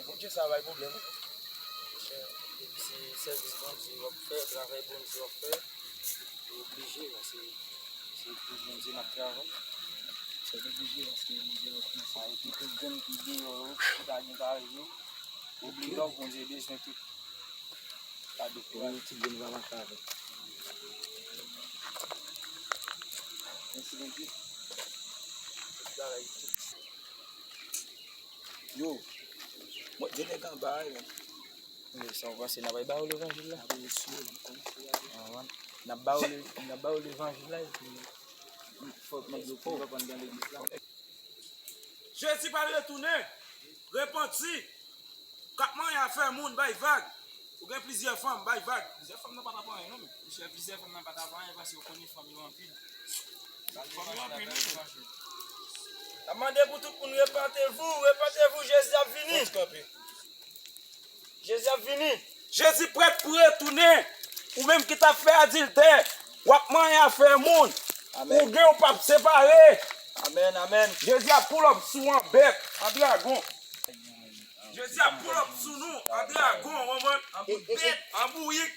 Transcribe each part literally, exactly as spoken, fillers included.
Bondye sa bay pwoblèm. Monchè, depi se sèvis Bondye w ap fè, travay Bondye w ap fè, ou oblije, paske se pou Bondye n ap travay. Se oblije, paske Bondye rekonèsan. Epi tout grenn ki deyò yo, ki ta gen kare yo, obligan Bondye bezwen tout. Pa dekouraje. Ti grenn va mache avèk. Mèsi Bondye. Tout bagay, tout. Yo, mwen, de nèg anba a, yo. Men sa w panse, n ap ba yo levanjil la? N ap ba yo levanjil la, epi fòk nèg yo konprann nan legliz la. Jezi pral retounen. Repanti. K ap manyen afè moun, bay vag. Ou gen plizyè fanm, bay vag. Plizyè fanm nan pa t ap anyen, non, men. Monchè, plizyè fanm nan pa t ap anyen, paske ou konnen fanm yo anpil. Fanm yo anpil, wi, men. N ap mande pou tout moun, repantez-vous, repantez-vous, Jezi ap vini. Jezi ap vini. Jezi prèt pou retounen. Ou menm ki t ap fè adiltè, w ap manyen afè moun. Ou gen, ou p ap separe. Amèn, amèn. Jezi ap pull up sou an bèt, an dragon. Jezi ap pull up sou nou, an dragon, w konprann? An bout bèt, an bouyik.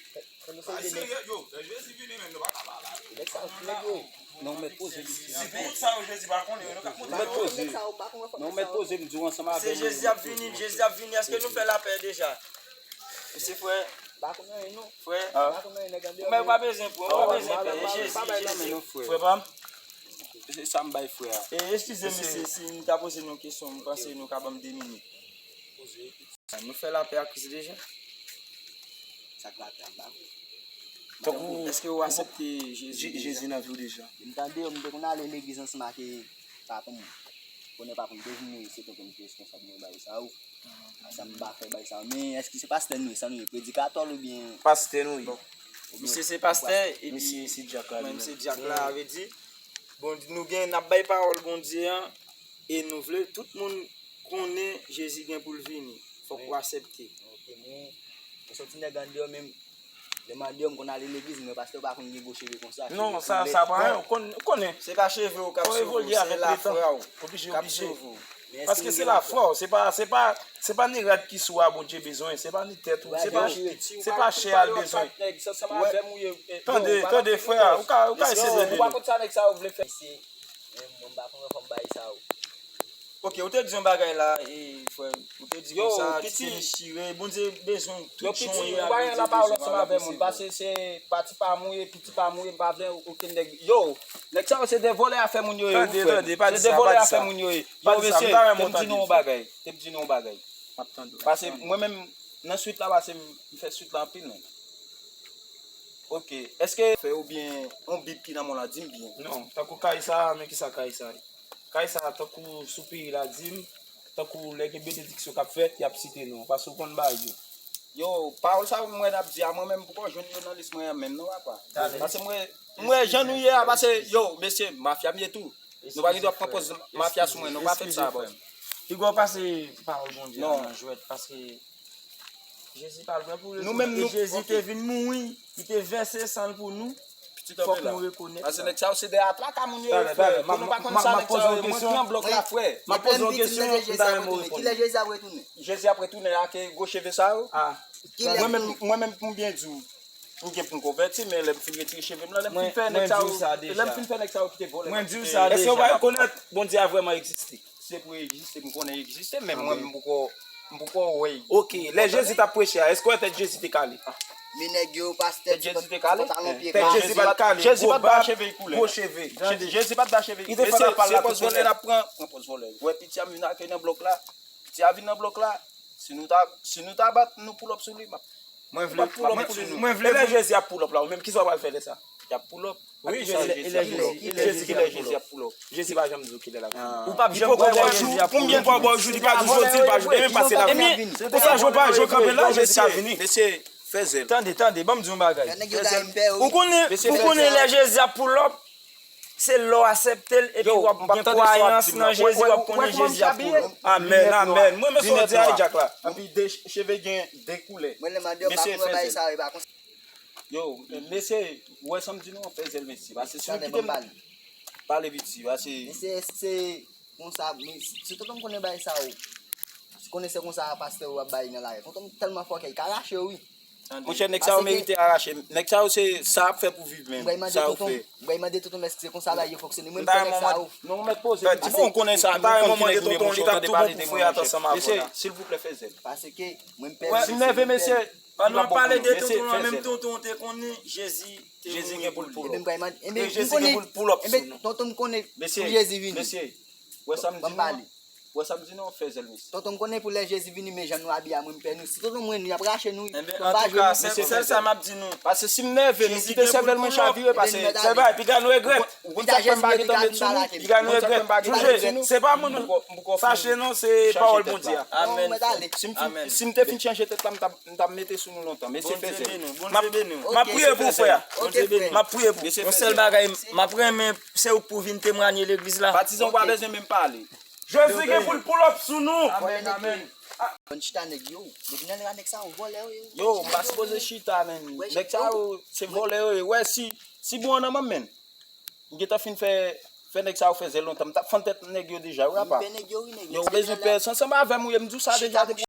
Serye, yo, lè Jezi vini menm, nou pa ka pa la. Nèg sa yo fou, nèg yo. Non, mèt poze m isi. Si pou sa yo Jezi pa konnen, yo, nou ka monte. Mèt poze. Non, mèt poze m di w ansanm avè m. Se Jezi ap vini, Jezi ap vini. Èske nou fè lapè deja? Mesye, frè. Pa konnen anyen, non. Frè. Pa konnen anyen, nèg andeyò. Ou pa bezwen pran, ou pa bezwen pè. E Jezi, Jezi. Frè pa m. Se sa m bay frè a. E, eskize m, mesye, si m ta poze nou kesyon, m panse nou ka ban m de minit. Nou fè lapè ak Kris deja? Sa k lapè a, m pa konn. Tankou, èske ou aksepte Jezi deja? Jezi nan vi w deja? M tande yo, m te konn ale legliz ansanm ak, e, papa m. Konnen papa m te vin, se tonton m ki responsab nan bagay sa yo. Sa m pa fè bagay sa yo. Men èske se pastè nou ye, sa nou ye, predikatè oubyen... Pastè nou ye. Bon. Misye se pastè, epi misye se dyak la, mwen, li menm, se dyak la, a vle di, bon, nou gen, n ap bay pawòl Bondye an, e nou vle tout moun konnen Jezi gen pou l vini. Fòk ou aksepte. Ok, men, mwen se yon ti nèg andeyò, men lè m andeyò, m konn ale legliz, men pastè pa konn gen gwo cheve konsa. Non, sa, sa pa anyen, ou konn, ou konnen. Se pa cheve w k ap sove w, se lafwa w k ap sove w. Paske se lafwa w, se pa, se pa, se pa ni rad ki sou a Bondye bezwen, se pa ni tèt ou, se pa, se pa chè a l bezwen. Tande, tande, frè a, ou ka, ou ka eseye tande nou. Ok, ou te di yon bagay la, e, frè, ou te di konsa, ti te dechire, Bondye bezwen tout jan w ye a, Bondye bezwen w a, Bondye bezwen w. Pase se pati pa m ou ye, piti pa m ou ye, m pa vle okenn nèg. Yo, nèg sa yo se de vòlè afè moun yo ye, wi, frè. Tande, tande, pa di sa, pa di sa. Se de vòlè afè moun yo ye. Yo, mesye, te m di nou yon bagay, te m di nou yon bagay. M ap tande w. Pase mwen menm, nan swit la, pase m, m fè swit la anpil, menm. Ok, èske fè oubyen yon bib ki nan men w la, di m byen. Non, tankou kay sa, men kisa kay sa ye? Kay sa, tankou sou peyi la, di m, tankou lè gen benediksyon k ap fèt, y ap site non w, paske w konn bagay yo. Yo, pawòl sa yo mwen ap di a, mwen menm m poko jwenn yo nan lis mwen an menm non, papa. Paske mwen, mwen jan nou ye a, paske, yo, mesye, mafya m ye tou. Nou pa gen dwa pran pòz mafya sou mwen, nou pa fè sa, bòs. Piga w pase pawòl Bondye a nan jwèt, paske Jezi pa lwen pou retounen. E Jezi te vin mouri, li te vèse san l pou nou. Fòk nou rekonèt sa. Paske nèg sa yo se de atraka moun yo ye, frè. Pou nou pa konn sa nèg sa yo ye, mwen pran blòk la, frè. M ap poze w kesyon, m ta renmen w reponn. Kilè Jezi ap retounen? Jezi ap retounen ak gwo cheve sa yo? Mwen menm, mwen menm pou m byen di w, m gen pou m konvèti, men lè m fin retire cheve m lan, lè m fin fè nèg sa yo, lè m fin fè nèg sa yo kite vòlè. Mwen di w sa deja. Èske w pa rekonèt Bondye a vrèman egziste? Se pou egziste, m konnen egziste, men mwen menm m poko, m poko wè. Ok, lè Jezi t ap preche a, èske w wè tèt Jezi te kale? Men nèg yo, pastè, tèt Jezi te kale? Pantalon pye kale. Jezi pa t kale, gwo bab, gwo cheve. Jezi pa t ba cheve koulè. Jezi pa t ba cheve. Li te fè lapal la tout vòlè. Pòz vòlè n ap pran, pran pòz vòlè. Ou wè piti a m vin ak nan blòk la. Piti a vin nan blòk la. Si nou ta, si nou ta bat, nou pull up sou li, m ap Mwen vle, mwen vle lè Jezi ap pull up la, ou menm, kisa w pral fè lè sa? Y ap pull up. Wi, Jezi, Jezi, kilè Jezi ap pull up? Jezi pa janm di w kilè l ap pull up. Ou p ap janm kwè Jezi ap pull up. Konbyen fwa w wè w jou li pa di w jodi, li pa jou demen, pase l ap vini. Konsa, jan w pa, jan w kanpe la, Jezi ka vini. Mesye, fè zèl. Tande, tande, ban m di w yon bagay. Ou konnen, ou konnen lè Jezi ap pull up, se lè w aksepte l epi w ap gen kwayans nan Jezi, w ap konnen Jezi ap pou ou. Amèn, amèn. Mwen, men sa w di a, Jack la. Epi de cheve gen de koulè. Mwen, lè m ap di w, m pa konn bagay sa yo, e pa konsa. Yo, mesye, ou wè sa m di nou an, fè zèl, mesye. Paske si nou kite m pale piti, paske mesye, se konsa, men si tonton m konnen bagay sa yo. Konnen se konsa pastè yo ap bay nan lari. Tonton m tèlman fòkè, li ka rache w, wi. Monchè, nèg sa yo merite arache. Nèg sa yo se sa y ap fè pou viv menm. Sa yo fè. M bay mande tonton m èske se konsa lari yo fonksyone. Mwen m pè nèg sa yo. Non, mèt poze. Di bon, ou konnen sa, menm tonton li t ap tou bon pou fwe a ansanm avè w. Mesye, silvouplè, fè zèl. Mesye, silvouplè, fè zèl. Paske mwen m pè. Si m nève, mesye, pandan w ap pale de tonton an, menm tonton te konnen Jezi te Jezi gen pou l pull up. Ebyen, m konnen. Ebyen, tonton m konnen pou Jezi vini. Mesye, wè sa m di nou? Wè sa m di nou, fè zèl, mesye. Tonton m konnen pou lè Jezi vini, men jan nou abiye a, mwen m pè nou. Si tonton m wè nou, y ap rache nou, wi. Tonton m pa ale. Mesye, sèl sa m ap di nou. Pase si m nève, nou kite sèvèl mwen chavire, pase sèvèl, piga nou regrèt. Ou konn sa k fè m pa gentan met sou nou? Piga nou regrèt. Sonje, se pa moun m fache non, se pawòl Bondye a. Si m te fin chanje tèt la, m t ap mete sou nou lontan. Mesye, fè zèl. M ap priye pou ou, frè. M ap priye pou ou. Yon sèl bagay, m ap renmen, se ou k pou vin temwanye legliz la. Patizan, ou pa bezwen menm pale. Jezi gen pou l pull up sou nou. Amèn, amèn. Konn chita nèg yo. Depi nan lera nèg sa yo vòlè yo ye. Yo, m pa sipoze chita, menn. Nèg sa yo se vòlè yo ye. Wè, si, si bon an nan men m, menn. M gentan fin fè, fè nèg sa yo fè zèl lontan. M t ap fann tèt nèg yo deja, wi, apa. Yo bezwen pè, se ansanm avè m ou ye, m di w sa deja depi.